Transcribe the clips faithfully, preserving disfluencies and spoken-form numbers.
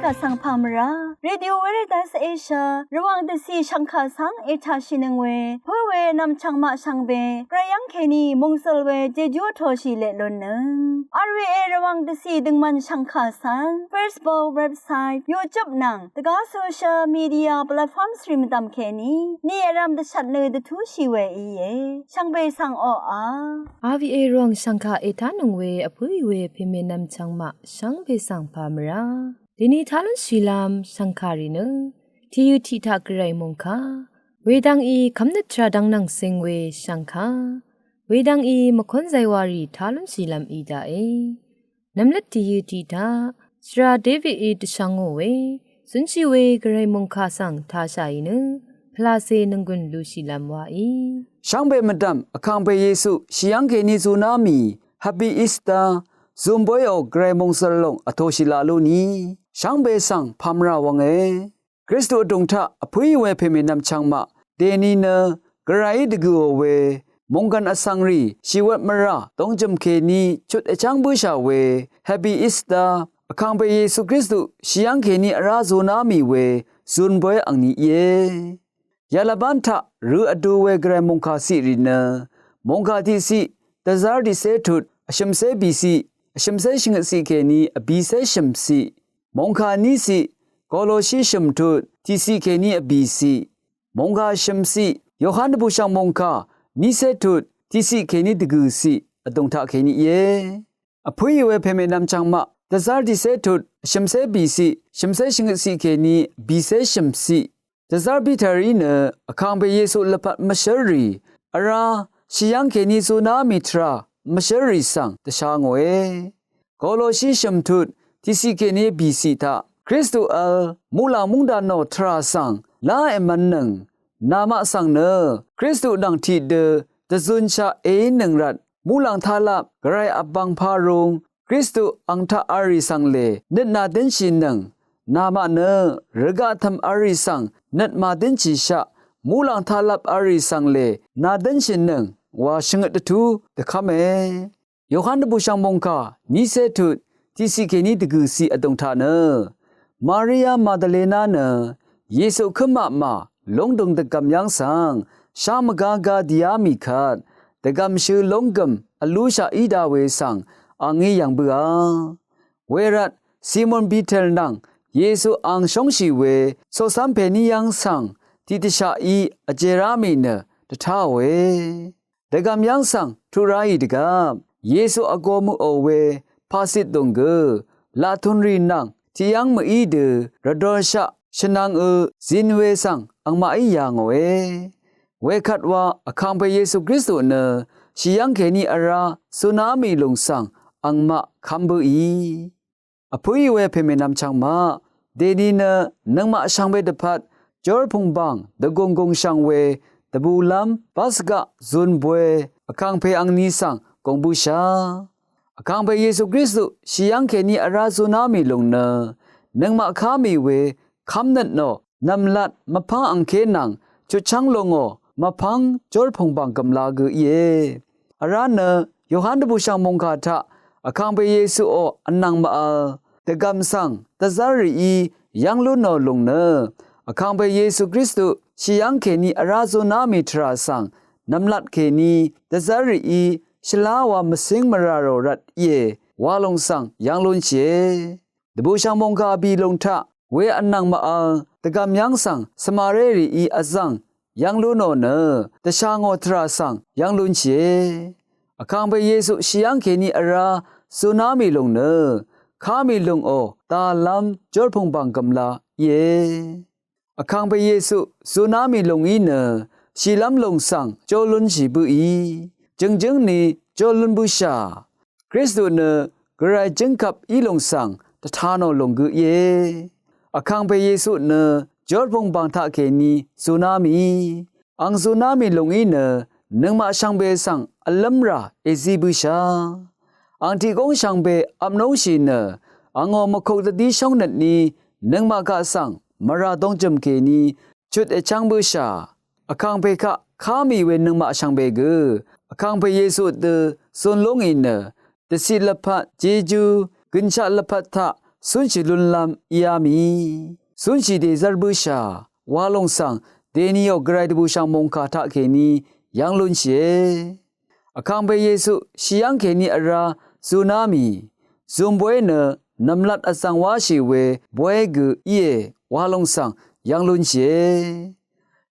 Vsvng pà mvrá Radio Veritas Asia Rvwàng dvcì shvngkà svng ètàshìnøng we pǿ we nv̀mchv̀ng maq shvngbe Gvray yv́ng kèní mòngsøl we Jejú vtoshì leq lunnøng. R V A Rvwàng dvcì døngmvn shvngkà svng Facebook, website, YouTube nvng dvgá social media platforms rì mvdv̀m kèní ni vrv̄m dvshvt nø dvtúshì we íe. Shvngbe svng oqà R V A Rvwàng shvngkà ètánøng we vpǿì we pèmè nv̀mchv̀ng maq shvngbe svng pà mvrá dèní tá lúnshìlv́m shv̀ngkàrì nø tìyø tiq taq Gvray mòngkà wedvng í kv́mnøt tvrà dvng nvng sing we shv̀ngkà wedvng í mvkónzay warì tá lúnshìlv́m í daqe. Nvmløt tìyø tiq taq shvra Davidí dvshvngò we zønshì we Gvray mòngkà svng tāshàì nø pvlacè nònggùn lushìlv́m waí. Shvngbe mvdv̀m Vkàngpè Yesu shì yv́ng kèní zuná mì Happy Easter zunboyò Gvray mòngsøl lòng vtoshì laq lú ni shvngbe svng pà mvrà wvnge. Kristu vdùng taq vpǿì we pèmè nv̀mchv̀ng maq dèní nø Gvrayí dvgø̀ò we mònggv̀n vsvng rì shìwvt mvrà dóngjø̀m kèní chut èchv́ng bǿshà we Happy Easter Vkàngpè Yesu Kristu shì yv́ng kèní vrá zuná mì we zunboy angni íe. Yalvbán taq rø vdu we Gvray mòngkà ciq rì nø mòngkà tiqciq dvzv́r tiqcé tut vshø̀mcé bìciq vshø̀mcé shvngøtciq kèní vbìcé shø̀mciq, mòngkà níciq Koloshi shø̀m tut tiqciq kèní vbìciq, mòngkà shø̀mciq Yohan dvbùshv̀ng mòngkà nícé tut tiqciq kèní dvgø̀ciq vdùng taq kèní íe. Vpǿì we pèmè nv̀mchv̀ng maq dvzv́r tiqcé tut vshø̀mcé bìciq shø̀mcé shvngøtciq kèní bìcé shø̀mciq, dvzv́r Piterí nø Vkàngpè Yesu lvpat mvshǿrrì vrá shì yv́ng kèní zuná mì tvrà mvshǿrrì svng dvsha ngòe. Koloshi shø̀m tut tiqciq kèní bìciq taq Kristu vl muqlàng múngdàn nò tvrà svng lá èmv̄nnøng. Namaq svng nø Kristu nvng tiqdø dvzunshaq èínøng rvt muqlàng taqlap Gvray vbvng parung Kristu ang taq v̄l rì svng lè nøt nàdǿnshìnøng. Namaq nø rvgaq tv̀m v̄l rì svng nøt màdǿnshìshaq muqlàng taqlap v̄l rì svng lè nàdǿnshìnøng wa shvngøt dvtú dvkv́me. Yohan dvbùshv̀ng mòngkà nícé tut tiqciq kèní dvgø̀ciq vdùng taq nø Maria Magdalena nø Yesu kǿmaqmà lóngdùng dvgv̀m yv́ng svng shá mvgá gá dìá mì kvt dvgv̀mshø lónggø̀m vlúshaq í da we svng a ngí yv̀ng bǿà. Wervt Simon Piter nvng Yesu ang shóngshì we coqcv́m pèní yv́ng svng tiqdvshaqí vjerá mì nø dvtáòe. Dvgv̀m yv́ng svng tuq ráì dvgvp Yesu vgo møqò we paqcit dùng gø laqtunrì nvng tiqyv́ng mø̀í dø rvdolshaq shvnvng ø zin we svng angmaqí yà ngòe. Wekvt wa Vkàngpè Yesu Kristu nø shì yv́ng kèní vrá zuná mì lùng svng angmaq kv́m bǿì. Vpǿì we pèmè nvmchvng maq dèni nø nøngmaq shvngbe dvpvt jórpùng bàng dvgùng gùngshv̀ng we dvbùlv́m bv́sgaq zun bwe Vkàngpè angni svng gùng bǿshà. Vkàngpè Yesu Kristu shì yv́ng kèní vrá zuná mì lùng nø nøngmaq ká mì we kv́mnøt nò nv̀mlat mvpv́ng angké nvng chutchv́ng lungò mvpv́ng jórpùng bàng gø̀mla gø íe. Vrá nø Yohan dvbùshv̀ng mòngkà taq Vkàngpè Yesuò vnvng mvvl dvgv̀m svng dvzv́r rìí yv́ng lú nò lùng nø Vkàngpè Yesu Kristu shì yv́ng kèní vrá zuná mì tvrà svng nv̀mlat kèní dvzv́r rìí shvlá wa mvcíng mvrà rò rvt íe wa lùng svng yv́ng lúnshìe. Dvbùshv̀ng mòngkà bì lùng taq we vnvng mvvl dvgv̀m yv́ng svng Svmaré rìí vzv̀ng yv́ng lú nò nø dvshà ngò tvrà svng yv́ng lúnshìe. Vkàngpè Yesu shì yv́ng kèní vrá zuná mì lùng nø ká mì lùngò dàlv́m jórpùng bàng gø̀mla íe. Vkàngpè Yesu zuná mì lùng í nø shìlv́m lùng svng jó lúnshì bǿì. Jø̀ngjǿng ni jó lún bǿshà. Kristu nø Gvray jǿngkvp í lùng svng dvta nò lùng gø íe. Vkàngpè Yesu nø jórpùng bàng taqkèní zuná mì. Ang zuná mì lùng í nø nøngmaq shvngbe svng vlǿmrà èzí bǿshà. Ang tiqgóng shvngbe vpnóngshì nø angò mvkuk dvdí shóngnøtní nøngmaq kaq svng mvrà dóngjø̀m kèní chut èchv́ng bǿshà. Vkàngpè kaq ká mì we nøngmaq shvngbe gø Vkàngpè Yesu dø zun lúngì nø dvciq lvpat jejú gønshaq lvpat taq cúnshì lúnlv́m íá mì. Cúnshì dèzv́r bǿshà wa lòng svng dèniò gvray dvbùshv̀ng mòngkà taqkèní yv́ng lúnshìe. Vkàngpè Yesu shì yv́ng kèní vrá zuná mì zùmbóy nø nv̀mlat vzv̀ng wáshì we bóy gø íe wa lòng svng yv́ng lúnshìe.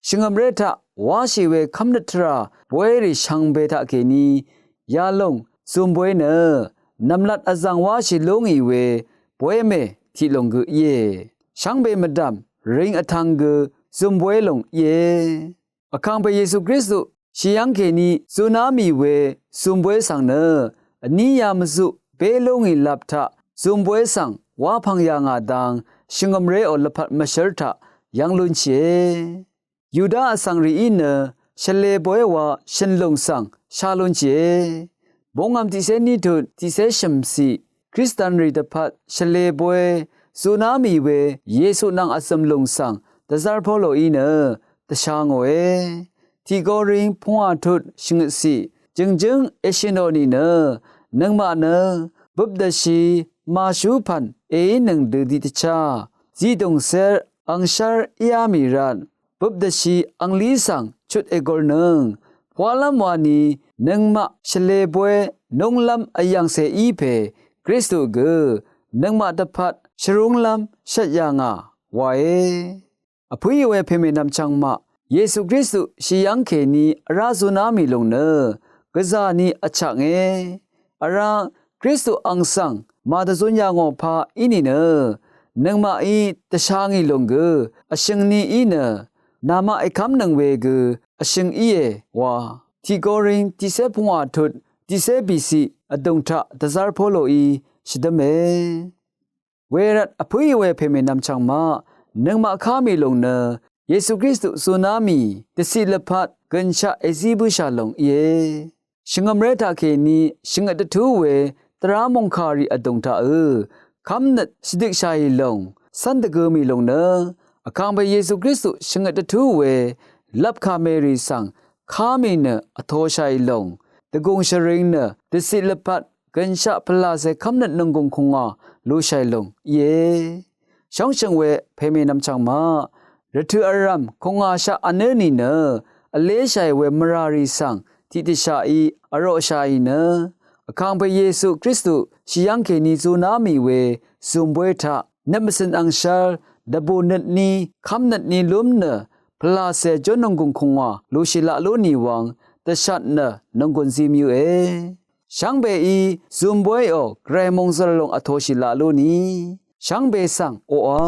Shvngø̀mré taq wáshì we kv́mnøt tvrà bóyrì shvngbe taqkèní yalòng zùmbóy nø nv̀mlat vzv̀ng wáshì lú ngì we bóy mè tiq lòng gø íe. Shvngbe mvdv̀m ring vtvng gø zùmbóy lòng íe. Vkàngpè Yesu Kristu shì yv́ng kèní zuná mì we zùmbóy svng nø vní yamvzuq bé lú ngì lap taq zùmbóy svng wá pv̀ng yà ngà dang shvngø̀mréò lvpat mvshǿr taq yv́ng lúnshìe. Yuda vsvng rìí nø shvlē bóy wa shø̀n lùng svng shá lúnshìe. Bungvm tiqcé ní tut tiqcé shø̀mciq Kristanrì dvpvt shvlē bóy zuná mì we Yesu nvng vzø̀m lùng svng dvzv́r Poloí nø dvsha ngòe. Tiq Korin pungwà tut shvngøtciq jø̀ngjǿng èshø̀nò nìnø nøngmaq nø bøp dvshì màshú pv̀n èínøng dø tiqdvchá zidùng cér angshv́r íá mì rvt bøp dvshì anglí svng chut ègurlnøng pwálv́m wani nøngmaq shvlē bóy núnglv́m vyv̀ngcè í pè Kristu gø nøngmaq dvpvt shvrúnglv́m shvt yà ngà wae. Vpǿì we pèmènvm chvngmaq Yesu Kristu shì yv́ng kèní vrá zuná mì lùng nø gvzà ni vchaknge. Vrá Kristu ang svng màdvzun yà ngò pa í nìnø nøngmaqí dvsha ngì lùng gø vshø̀ng ni í nø namaq èkv́mnøng we gø vshø̀ng íe wa tiq Korin tiqcé pungwà tut tiqcé bìciq vdùng taq dvzv́r Poloí shvdǿme. Wervt vpǿì we pèmènvm chvngmaq nøngmaq ká mì lùng nø Yesu Kristu zuná mì dvciq lvpat gønshaq èzí bǿshà lòng íe. Shvngø̀mré taqkèní shvngøt dvtú we tvrá mòngkàrì vdùng taqø kv́mnøt shvdøkshàì lòng cv́n dvgø mì lùng nø Vkàngpè Yesu Kristu shvngøt dvtú we lvpkà mèrì svng ká mì nø vtoshàì lòng dvgùng shvring nø dvciq lvpat gønshaq pvlàcè kv́mnøt nònggùng kùngwà lushàì lòng íe. Shóngshø̀ng we pèmènvm chvngmaq rvtø̀ vrv̀m kùngwàshaq vnǿ nìnø vléshàì we mvràrì svng tiqdvshaqí vroqshàì nø Vkàngpè Yesu Kristu shì yv́ng kèní zuná mì we zùmbóy taq nøt mvcø̀n angshv́r dvbù nøtní kv́mnøtní lúm nø pvlàcè jó nònggùng kùngwà lushì laq lú nì wvng dvshat nø nònggùn zí mvyǿe. Shvngbeí zùmbóyò gvray mòngzø̀r lòng vtoshì laq lú ni. Shvngbe svng oqà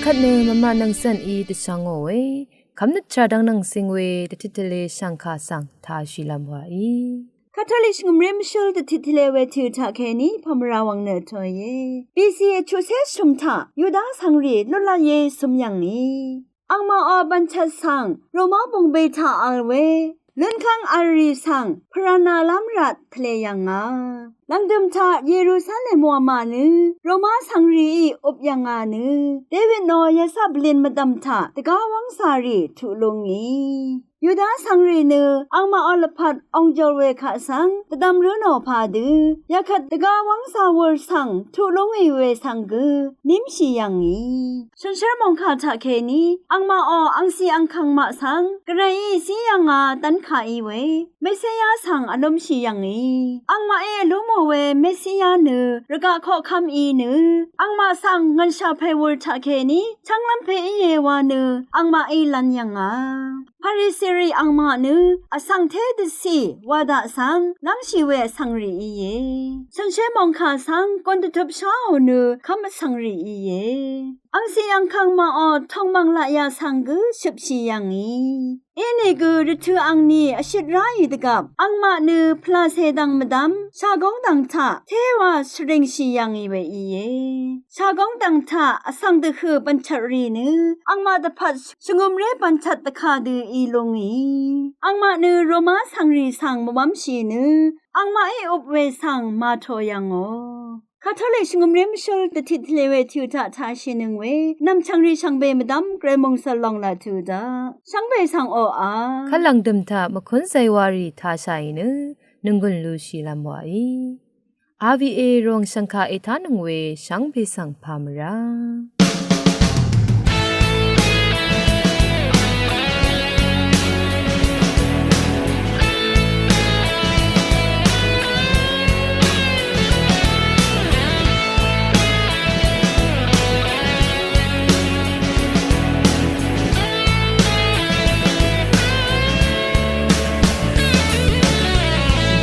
Kvt nø mvmaq nvng zv̀n í dvshvngò we, kvmnøt tvrà dvng nvng sing we, dvtit tvle shv̀ngkà svng tāshìlv́m wàí. Katolik shvngø̀mré mvshǿl dvtit tvle we tø̀ taq kèní pàmvrà wvng nø tø̀ìe. B C E chuqcé shø̀m taq, Yuda vsvngrì lutlat ye cø̄m yv̀ngì. Angmaqò bv̀nchvt svng, Roma bòngbè taq vl we, lúnkv́ng vlrì svng, pvranalv́m rvt tvle yv̀ngà. Lv̀ngdø̀m taq Yerusalem wamà nø, Roma vsvngrìí up yv̀ngà nø, Dewid nò yvcaq bvlin mvdv̀m taq, dvgá wv́ngcà rì tuq lú ngì. Yuda vsvngrì nø, angmaqò lvpat ong jol we kaq svng, dvdvm rǿ nò padø, yakvt dvgá wv́ngcà wur svng, tuq lú ngì we svng gø, nímshì yv̀ngì. Shànshér mòngkà taq kèní, angmaqò angcì angkvng maq svng, Gvrayí zí yv̀ngà dv́nkà í we, Mesia svng vlúmshì yv̀ngì. Angmaqí vlúmò we Mesia nø, rvgaq koqkvm í nø, angmaq svng ngv̀nshà pè wur taq kèní, chv́nglv́m pè íe wa nø, angmaqí lv̄n yv̀ngà. Parisirì angmaq nø, vsvng té dvcì, wa daq svng, lv́ngshì we vsvngrì íe. Shànshér mòngkà svng, gun dvtøp sháò nø, kv́m vsvngrì íe. Angcì angkvng maqò tongmv̀ng laqyà svng gø shøpshì yv̀ngì. Inìgø rvtø̄ angni vshøt ráì dvgvp, angmaq nø pvlacè dvng mvdv́m, shagóng dv̀ng taq, téwa shvringshì yv̀ngì we íe. Shagóng dv̀ng taq, vsvng dvhø̀ bv̀nchvt rì nø, angmaq dvpvt shvngø̄mré bv̀nchvt dvkà dø í lú ngì. Angmaq nø Roma vsvngrì svng mvwv́mshì nø, angmaqí up we svng màtò yv̀ngò. Katolik shvngø̀mré mvshǿl dvtit tvle we tø̀ taq tāshìnøng we, nv̀mchv̀ngrì shvngbe mvdv́m gvray mòngsvl lòng laq tø̀ daq. Shvngbe svng oqà. Kvlv̀ngdø̀m taq mvkún zaywa rì tāshàì nø, nònggùn lushìlv́m wàí. R V A Rvwàng shv̀ngkà ètánøng we, shvngbe svng pàmvrá.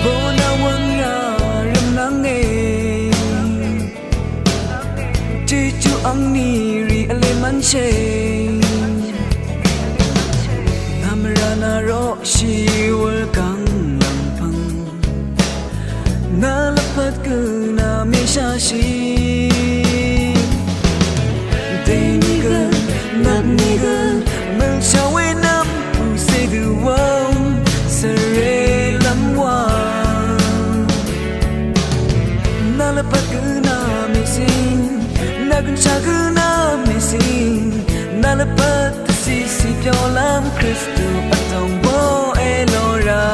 Bø̀n awv̀ng rà rvmnv́ng e. Jejú angnì rì vle mv́nshì. Nvmrà nà roqshì wur gv̀ng lv̀ngpv̀ng. Nà lvpat gø nà mèshashì. Dèní gø, nvpní gø, mvlshà we nvm pùcè dø wv̀ng, svre lv́m wà. Nà lvpat gø nà mèsìn, nà gønshà gø nà mèsìn, nà lvpat dvcì cì pyoqlv́m Kristu vtòng bóe lora.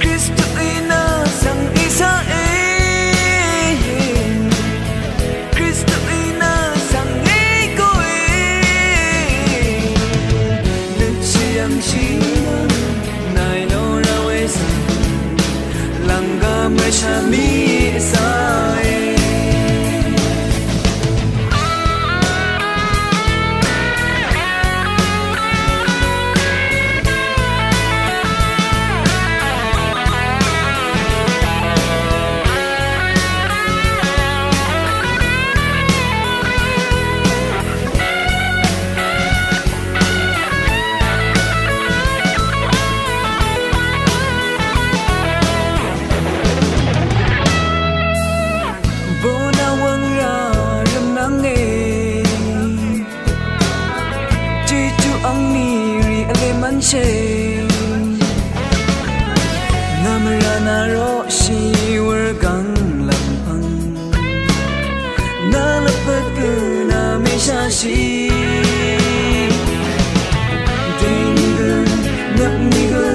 Kristuí nà svng ìsaqe. Kristuí nà svng ègóe. Nøtshì yv̀ngshì nà èlora we svng. Lv̀nggvm rvshà mì èsaqe. Bø̀n awv̀ng rà rvmnv́ng e. Jejú angnì rì vle mv́nshì. Nvmrà nà roqshì wur gv̀ng lv̀mpv̀ng. Nà lvpat gø nà mèshashì. Dèní gø, nvpní gø,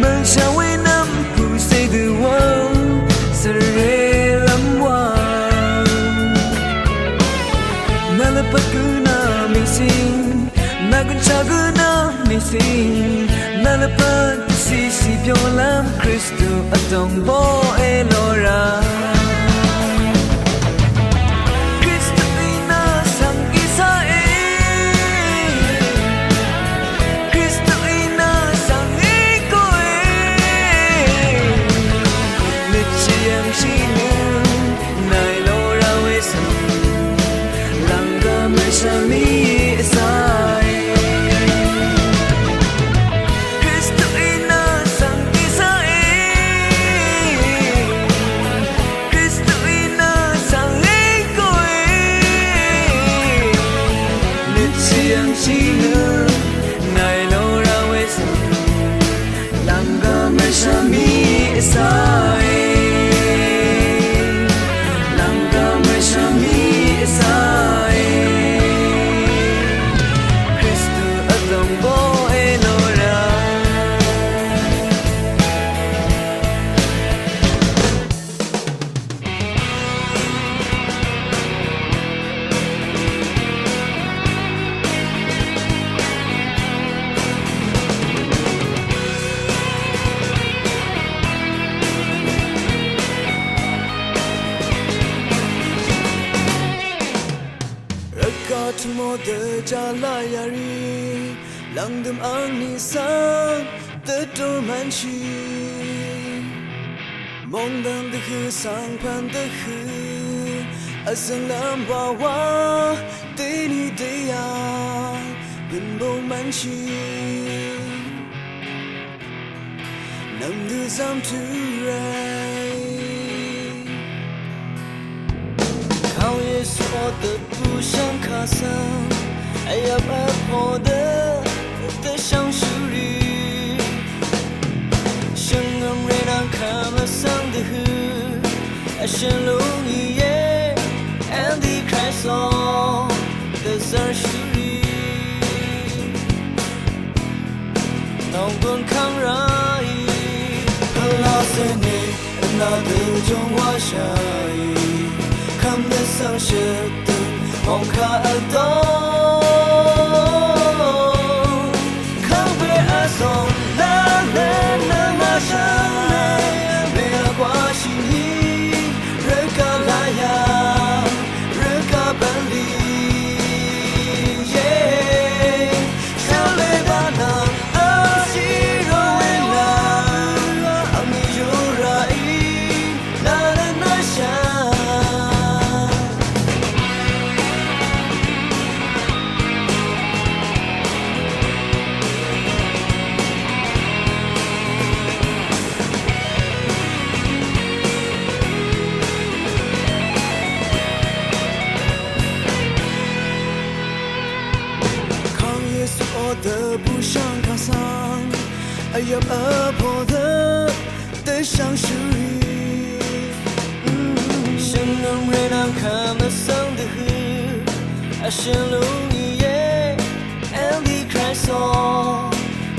mvlshà we nvm pùcè dø wv̀ng, svre lv́m wà. Nà lvpat gø nà mèsìn, nà gønshà gø nà mèsìn, nà lvpat dvcì cì pyoqlv́m Kristu vtòng bóe lora. Kristuí nà svng ìsaqe. Kristuí nà svng ègóe. Nøtshì yv̀ngshì nø nà èlora we svng. Kristuí nø svng tiqsaqí, Kristuí nø svng lingkòí, nøt shì yv̀ngshì nø nàì lora we svng, lv̀nggvm rvshv̀m í vsv̀e, lv̀nggvm rvshv̀m í vsv̀e, Kristu vdòng bóe lora. Rvgaq tmò dvjá la yarì, lv̀ngdø̀m angní svng dvtur mvnshì. Mòngdv̀ng dvhø̀ svng pv̀n dvhø̀, vzø̀nglv́m wawa dèní dèyv̀ng bø̀n bø̀n mvnshì. Nv̀mdø zv́m tø̄ ràí, Kàng Yesu ò dvbù shvngkà svng, vyvp vpò dø dvshvngshúrì. Shvngø̀m rè nvng kvm vsvng dvhø̀, vshø̀n lúng íe, Antichrist ò dvzv́rshúrì. Nònggùn kàng ràí, pvlacèní vnà dø jùngwàshàí, kv́m dvsvng shøtdø mòngkà vdò. Kv́m we vzòng lv́m nø ngàshàí, mèvgwàshìní rvgaq laya, rvgaq bv̀nlì, ye. Kàng Yesu ò dvbù shvngkà svng, vyvp vpò dø dvshvngshúrì. Shvngø̀m rè nvng kvm vsvng dvhø̀, vshø̀n lúng íe, Antichrist ò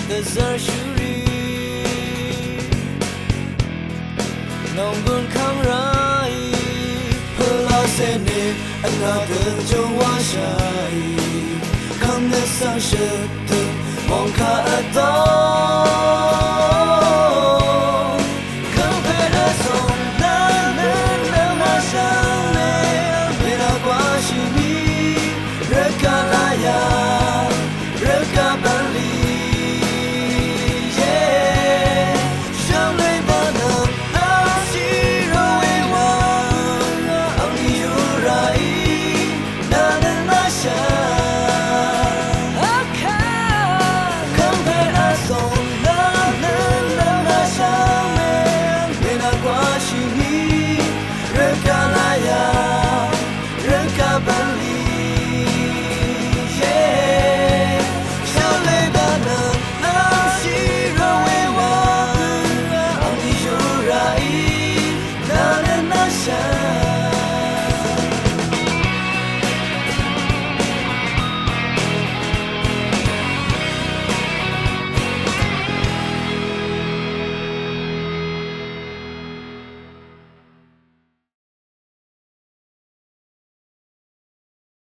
dvzv́rshúrì. Nònggùn kàng ràí, pvlacèní vnà dø jùngwàshàí, kv́m dvsvng shøtdø mòngkà vdò.